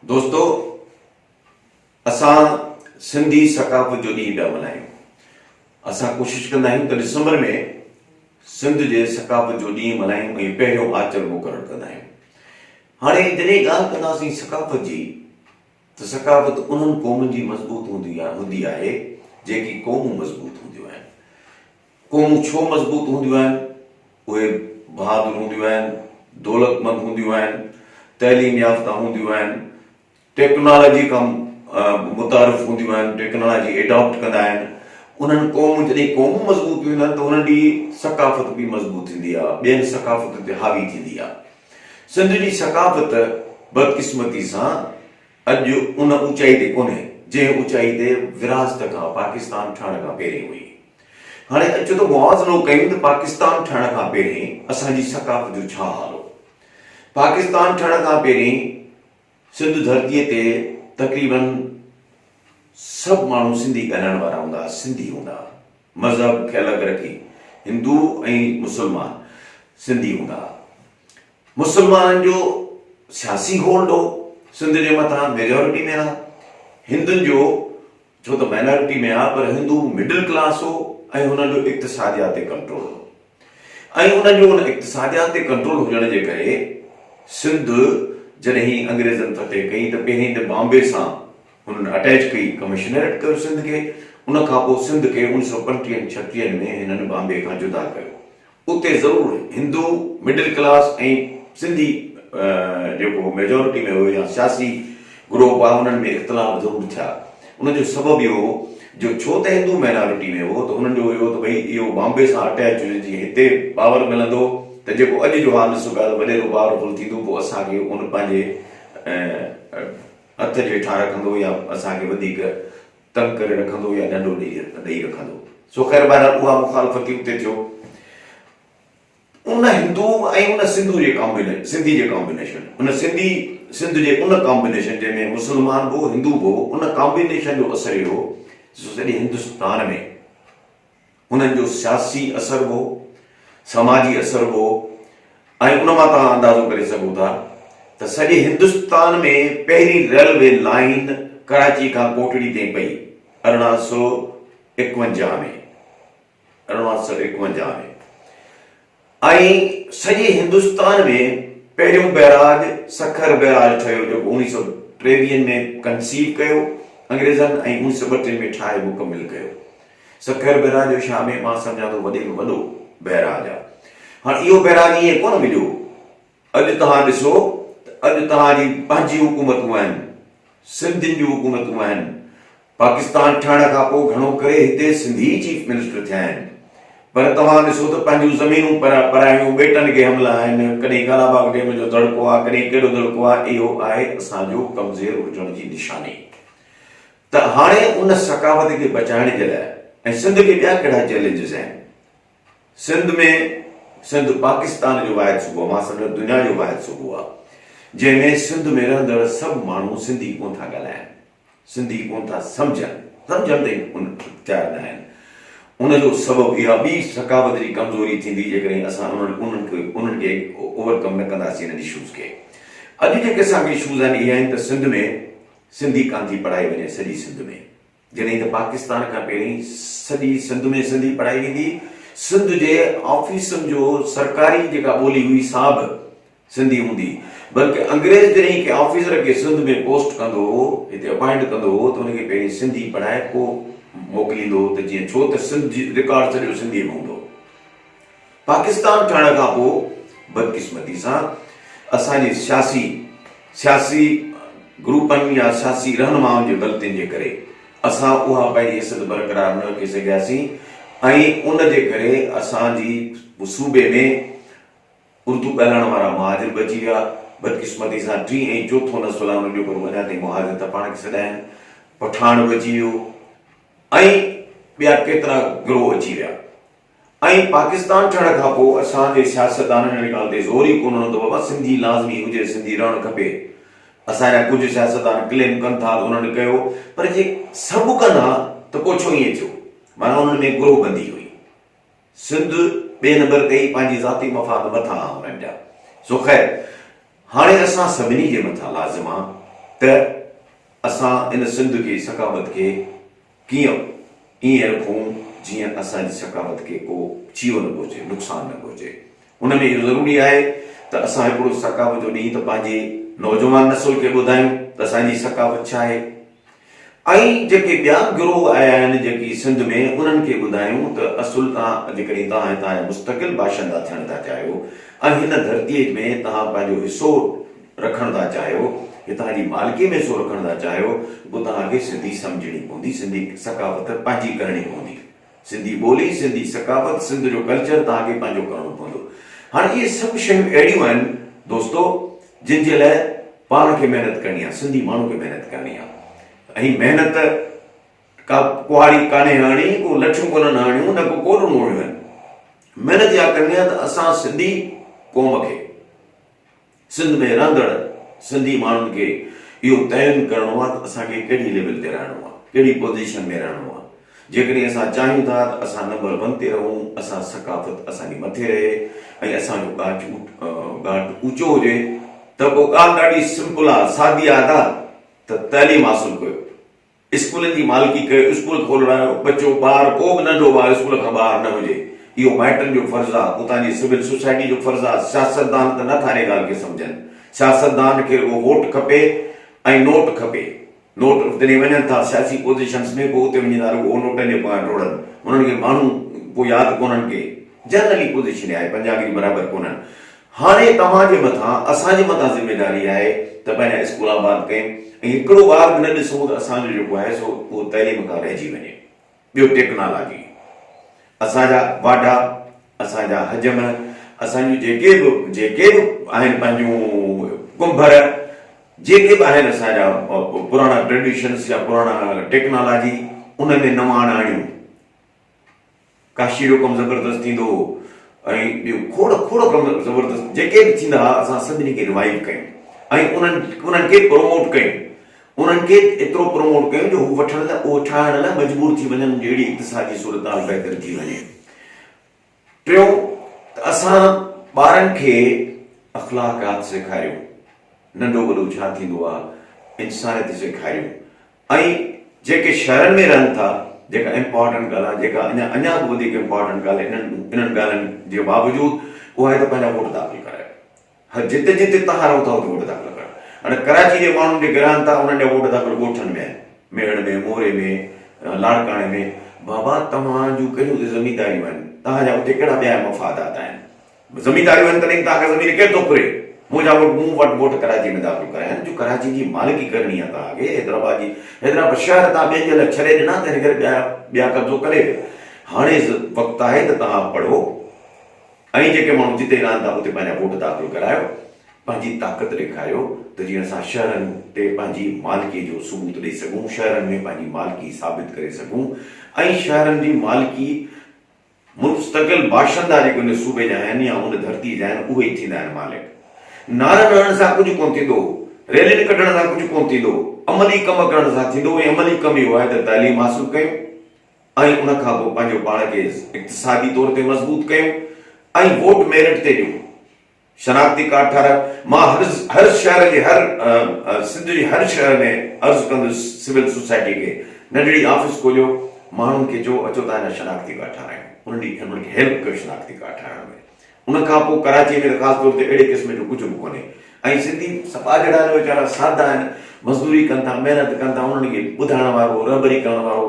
دوستو اسان سنڌي ثقافت جو ڏينهن پيا ملهايون. اسان ڪوشش ڪندا آهيون ته ڊسمبر ۾ سنڌ جي ثقافت جو ڏينهن ملهايون ۽ پهريون آچر مقرر ڪندا آهيون. هاڻي جڏهن ڳالهه ڪنداسين ثقافت جي ته ثقافت انهن قومن جي مضبوط هوندي آهي جيڪي قومون مضبوط هونديون آهن. قومون ڇو مضبوط هونديون آهن؟ اهي بهادر هونديون آهن، دولتمند هونديون آهن، تعليم يافته هونديون آهن، ٽيڪنالاجي کان متعارف هونديون آهن، ٽيڪنالاجي ايڊاپٽ ڪندا آهن. انهن قومون جڏهن قومون مضبوط ٿينديون آهن ته انهن جي ثقافت به مضبوط ٿيندي آهي، ٻين ثقافتن تي حاوي ٿيندي آهي. سنڌ جي ثقافت بدقسمتي سان اڄ ان اوچائي تي ڪونهي، جنهن اوچائي تي ورهاست کان پاڪستان ٺهڻ کان پهرين هئي. هاڻي اچو ته موازنو ڪيون ته پاڪستان ٺهڻ کان پهرين اسان جي ثقافت جو ڇا حال هو. پاڪستان ٺهڻ کان پهرين سنڌ ڌرتيء تي تقريبن سڀ ماڻهو سنڌي ڳالهائڻ وارا هوندا ها، سنڌي هوندا ها. مذهب کي الڳ رکي هندو ۽ مسلمان سنڌي هوندا ها. مسلمانن جو سياسي هولڊ هو سنڌ جي مٿان ميجارٽي ۾ ها. هندن جو ڇو ته مائنارٽي ۾ ها پر هندو مڊل ڪلاس هو ۽ هنن جو اقتصاديات تي ڪنٽرول هو ۽ انهن جو ان اقتصاديات تي ڪنٽرول هجڻ جي ڪري سنڌ جڏهن انگريزن فتح ڪئي ته پهرين ته بامبي سان هنن اٽيچ ڪئي ڪمشنريٽ ڪيو سنڌ کي ان کان پوء سنڌ کي اوڻيهه سو پنٽيهن ڇٽيهن ۾ هنن بامبي کان جدا ڪيو اتي ضرور هندو مڊل ڪلاس ۽ سنڌي جيڪو ميجارٽي ۾ هيو يا سياسي گروپ آ انهن ۾ اختلاف ضرور ٿيا ان جو سبب اهو هو جو ڇو ته هندو مينارٽي ۾ هو ته انهن جو اهو ته ڀئي اهو بامبي سان اٽيچ هجي جيئن هتي پاور ملندو ته جيڪو اڄ جو حال ڏسو پيا ته وڏيرو پاورفل ٿيندو پوء اسان کي ان پنهنجي هٿ جي هيٺان رکندو يا اسان کي وڌيڪ تنگ ڪري رکندو يا ڏنڊو ڏئي رکندو. سو خير بهرحال اها مخالفت ٿي اتي ٿيو. ان هندو ۽ ان سنڌو جي ڪامبينيشن سنڌي جي ڪامبينيشن ان سنڌي سنڌ جي ان ڪامبينيشن جنهن ۾ مسلمان به هو هندو به هو ان ڪامبينيشن جو اثر اهو هو جو سڄي هندستان ۾ انهن جو سياسي اثر به هو، سماجي اثر به هو ۽ ان مان توهان اندازو ڪري سگهو ٿا ته سڄي هندستان ۾ پهرين ريلوي لائين ڪراچي کان ڪوٽڙي تائين پئي 1851 ۾ 1851 ۾. ۽ سڄي هندستان ۾ پهريون بئراج سکر بئراج ٺهيو جيڪو اوڻيهه سئو ٽيويهن ۾ ڪنسيو ڪيو انگريزن ۽ اوڻيهه سئو ٻٽيهن ۾ ٺاهي مڪمل ڪيو. سکر بئراج ايشيا ۾ مان سمجهان ٿو وڏي ۾ وڏو بئراج آهي. هاڻ اهو بئراج ائين ڪونه مليو. اڄ توهان ڏسو ته اڄ توهان جي پنهنجي حڪومتون آهن، سنڌين جون حڪومتون آهن، پاڪستان ٺهڻ کان پوء گهڻو ڪري هتي سنڌي ئي چيف منسٽر ٿيا آهن پر توهان ڏسو ته پنهنجون زمينون پرايون ٻيٽن کي حملا آهن، ڪڏهن ڪالاباغ ڊيم جو دڙڪو آهي، ڪڏهن ڪهڙو دڙڪو آهي، اهو آهي اسان جو ڪمزير هجڻ جي نشاني ته هاڻي ان ثقافت کي بچائڻ جي لاء ۽ سنڌ کي ٻيا ڪهڙا چئلينجز آهن. سنڌ ۾ سنڌ پاڪستان جو واحد صوبو مان سمجهان دنيا جو واحد صوبو آ جنهن ۾ سنڌ ۾ رهندڙ سڀ ماڻهو سنڌي ڪون ٿا ڳالهائن سنڌي ڪون ٿا سمجهن سمجهڻ تائين ان تيار نه آهن ان جو سبب اها ٻي ثقافت جي ڪمزوري ٿيندي جيڪڏهن اسان انهن انهن کي انهن کي اوور ڪم نه ڪنداسين انهن اشوز کي اڄ جيڪي اسان کي اشوز آهن اهي آهن ته سنڌ ۾ سنڌي ڪان ٿي پڙهائي وڃي سڄي سنڌ ۾ جڏهن ته پاڪستان کان پهرين سڄي سنڌ ۾ سنڌي پڙهائي ويندي هئي. سنڌ جي آفيسن جو سرڪاري جيڪا ٻولي هئي سا به سنڌي هوندي هئي. بلڪه انگريز جڏهن ڪنهن آفيسر کي سنڌ ۾ پوسٽ ڪندو هو، هتي اپائنٽ ڪندو هو ته ان کي پهرين سنڌي پڙهائي پوء موڪليندو هو ته جيئن ڇو ته سنڌ جي رڪارڊ سڄو سنڌيء ۾ هوندو هو. پاڪستان ٺهڻ کان پوء بدقسمتي سان اسان جي سياسي سياسي گروپن يا سياسي رهنمائن جي غلطين جي ڪري اسان اها پنهنجي حيثيت برقرار نه رکي سگهياسين ۽ ان جي ڪري اسان جي صوبي ۾ اردو ڳالهائڻ وارا مهاجر به اچي ويا. بدقسمتي سان ٽين ۽ چوٿون نسل آهي انهن جو پر اڃا تائين مهاجر ٿا پاڻ کي سڏائن. پٺاڻ به اچي ويو ۽ ٻيا ڪيترا گروهه اچي ويا. ۽ پاڪستان ٺهڻ کان پوء اسان جي سياستدانن ان ڳالهه تي زور ئي ڪونه ڏنو ته بابا سنڌي لازمي هجي سنڌي رهڻ کپي. اسان جا ڪجهه سياستدان ڪليم ڪن ٿا ته انهن ڪيو پر جي سڀ ڪن ها ته پوء ڇو ائين ٿيو؟ معنيٰ انهن ۾ گروهه بندي هئي. سنڌ ٻئي نمبر تي ئي پنهنجي ذاتي مفاد مٿان آ انهن جا. سو خير هاڻي اسان سڀني جي مٿان لازم آ ته اسان ان سنڌ کي ثقافت کي ڪيئن ائين رکون جيئن اسان جي ثقافت کي ڪو ڇيهو نه پهچي، نقصان نه پهچي. ان ۾ اهو ضروري آهي ته اسان هڪڙو ثقافت جو ڏينهن ته پنهنجي نوجوان نسل کي ٻڌايون ته اسان جي ثقافت ڇا آهي ۽ جيڪي ٻيا گروهه آيا آهن جيڪي سنڌ ۾ انهن کي ٻڌايون ته اصل توهان جيڪڏهن توهان هتان جا مستقل باشندا ٿيڻ ٿا چاهيو ۽ هن ڌرتيء ۾ توهان پنهنجو حصو رکڻ ٿا چاهيو، هتان جي مالڪيء ۾ حصو رکڻ ٿا چاهيو ته پوء توهان کي سنڌي سمجهڻي پوندي، سنڌي ثقافت پنهنجي ڪرڻي پوندي. سنڌي ٻولي، سنڌي ثقافت، سنڌ جو ڪلچر توهان کي پنهنجو ڪرڻو پوندو. هاڻي اهي سڀ شيون اهڙيون آهن دوستو جن جي لاء پاڻ کي محنت ڪرڻي آهي، سنڌي ماڻهو کي محنت ڪرڻي آهي ۽ محنت ڪا ڪهاڙي ڪانهي هڻڻي، ڪو لٺيون ڪونهن هڻڻيون، نه ڪو ڪوڏرون هڻڻيون آهن. محنت اها ڪرڻي آهي ته اسان سنڌي قوم کي. سنڌ ۾ رهندڙ سنڌي ماڻهن کي اهو تعين ڪرڻو آهي ته اسان کي ڪهڙي ليول تي رهڻو آهي، ڪهڙي پوزيشن ۾ رهڻو آهي. جيڪڏهن اسان چاهيون ٿا ته اسان نمبر ون تي رهون، اسان ثقافت اسان جي مٿي رهي ۽ اسان جو ڳاٽ ڳاٽ اوچو هجي ته پوء ڳالهه ڏاڍي سمپل آهي، سادي آهي ادا ته تعليم حاصل ڪيو. اسڪولن جي مالڪي ڪيو، اسڪول کولرايو، ٻچو، ٻار، ڪو به ننڍو ٻار اسڪول کان ٻاهر نه هجي، اهو مائٽن جو فرض آ، اتان جي سول سوسائٽي جو فرض آ، سياستدان ته نه ٿا انهي ڳالهه کي سمجهن، سياستدان کي رڳو ووٽ کپي ۽ نوٽ کپي، نوٽ جڏهن وڃن ٿا سياسي پوزيشنس ۾ پوء اتي وڃي ٿا رڳو نوٽن جي پويان ڊوڙن، انهن کي ماڻهو پوء ياد ڪونهن ڪي، جنرلي پوزيشن آهي، پنجاگري برابر ڪونهن. هاڻي توهان جي مٿان، اسان جي مٿان ذميداري آهي ته پنهنجا اسڪول آباد ڪيون ۽ هڪڙو ٻار به نه ڏسون ته اسان جو جيڪو آهي سو اهو تعليم کان رهجي وڃي. ٻيو ٽيڪنالاجي. اسان جا واڍا، اسان جا حجم، اسان جون جيڪي به جيڪي به آهن پنهنجون ڪنڀر، جيڪي به آهن اسان جا پراڻا ٽريڊيشنس يا پراڻا ٽيڪنالاجي ان ۾ نواڻ آڻيون. ڪاشي جو ڪم زبردست ٿيندو هو ۽ ٻيو کوڙ کوڙ ڪم زبردست جيڪي به ٿيندا هئا اسان سڀني کي ريوائيو ڪيون ۽ انهن انهن کي پروموٽ ڪيون انهن کي ايترو پروموٽ ڪيون جو هو وٺڻ لاء اهو ٺاهڻ لاء مجبور ٿي وڃن جو اهڙي اقتصادي صورتحال بهتر ٿي وڃي ٽيون ته اسان ٻارن کي اخلاقات سيکاريون ننڍو وڏو ڇا ٿيندو آهي انسانيت سيکاريون ۽ جيڪي شهرن ۾ رهن ٿا، جيڪا امپارٽنٽ ڳالهه آهي، جيڪا اڃا اڃا به وڌيڪ امپارٽنٽ ڳالهه انهن انهن ڳالهين جي باوجود اها آهي ته پنهنجا ووٽ داخل ڪرايو. هر جتي جتي توهان رهو ٿا اتي ووٽ داخل ڪرايو. هاڻي ڪراچي جي ماڻهن جيڪي رهن ٿا انهن جا ووٽ داخل ڳوٺن ۾ آهن، ميهڙ ۾، موري ۾، لاڙڪاڻي ۾. بابا توهان جون ڪهڙيون اتي زمينداريون آهن، توهان جا اتي ڪهڙا ٻيا مفادات آهن. زمينداريون آهن تڏهن توهان کان زمين ڪير ٿو ڦري؟ منهنجا ووٽ مون وٽ ووٽ ڪراچي ۾ داخل ڪرايا آهن جو ڪراچي جي مالڪي ڪرڻي آهي توهان کي حيدرآباد جي حيدرآباد شهر توهان ٻين جي لاء ڇڏي ڏنا تنهن ڪري ٻيا ٻيا قبضو ڪري ويا هاڻي وقت آهي ته توهان پڙهو ۽ جيڪي ماڻهو جتي رهن ٿا اتي پنهنجا ووٽ داخل ڪرايو پنهنجي طاقت ڏيکاريو ته جيئن اسان شهرن تي پنهنجي مالڪي جو ثبوت ڏئي سگهون شهرن ۾ پنهنجي مالڪي ثابت ڪري سگهون ۽ شهرن جي مالڪي مستقل باشندا جيڪي ان صوبي جا آهن يا ان ڌرتي جا آهن اهي ئي ٿيندا آهن مالڪ. نعرن هڻڻ سان ڪجهه ڪونه ٿيندو، ريلين ڪڍڻ سان ڪجهه ڪونه ٿيندو، عملي ڪم ڪرڻ سان ٿيندو ۽ عملي ڪم اهو آهي ته تعليم حاصل ڪيون ۽ ان کان پوء پنهنجو پاڻ کي اقتصادي طور تي مضبوط ڪيون ۽ ووٽ ميرٽ تي ڏيون. شناختي ڪارڊ ٺاهرايو. مان هر هر شهر جي هر سنڌ جي هر شهر ۾ عرض ڪندس سول سوسائٽي کي ننڍڙي آفيس کوليو ماڻهن کي چئو اچو توهان جا شناختي ڪارڊ ٺاهرايون انهن جي انهن کي هيلپ ڪيو شناختي ڪارڊ ٺاهرائڻ ۾ ان کان پوء ڪراچي ۾ ته خاص طور تي اهڙي قسم جو ڪجهه به ڪونهي ۽ سنڌي سٻاجهڙا آهن ويچارا سادا آهن مزدوري ڪن ٿا محنت ڪن ٿا انهن کي ٻڌائڻ وارو رهبري ڪرڻ وارو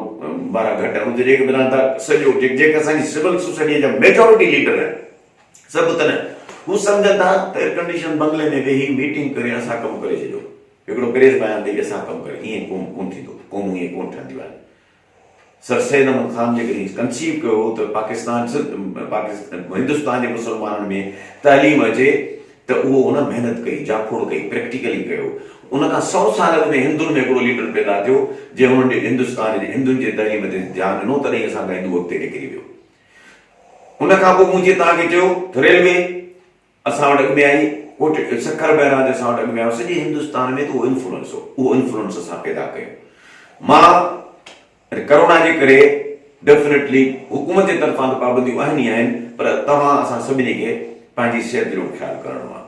وارا گهٽ آهن اتي جيڪي به رهن ٿا سڄو جيڪي اسان جي سول سوسائٽي جا ميجورٽي ليڊر آهن سڀ تڏهن هو سمجهن ٿا ته ايئرڪنڊيشن بنگلي ۾ ويهي ميٽنگ ڪري اسان ڪم ڪري ڇڏيو. هڪڙو پريس بيان ڏئي اسان ڪم ڪري ائين قوم ڪونه ٿيندو. قومون ائين ڪونه ٺهنديون آهن. سر سيد احمد خان جيڪڏهن ڪنسيو ڪيو هو ته پاڪستان هندستان جي مسلمانن ۾ تعليم اچي ته اهو هن محنت ڪئي، جاکوڙ ڪئي، پريڪٽيڪلي ڪيو. ان کان سئو سال اڳ ۾ هندن ۾ هڪڙو ليڊر پيدا ٿيو جنهن هنن جي هندستان جي هندن جي تعليم تي ڌيان ڏنو تڏهن اسان کان هندو اڳتي نڪري ويو. ان کان پوء مون جيئن توهان کي چيو ته ريلوي اسان وٽ اڳ ۾ آئي، ڪوٽ سکر بئراج اسان وٽ اڳ ۾ آيو، سڄي هندستان ۾ ته اهو انفلوئنس هو، اهو انفلوئنس اسان پيدا ڪيو. مان ڪرونا جي ڪري ڊيفنيٽلي حڪومت جي طرفان ته پابنديون آهن ئي آهن پر توهان اسان سڀني کي پنهنجي صحت جو به خيال ڪرڻو آهي.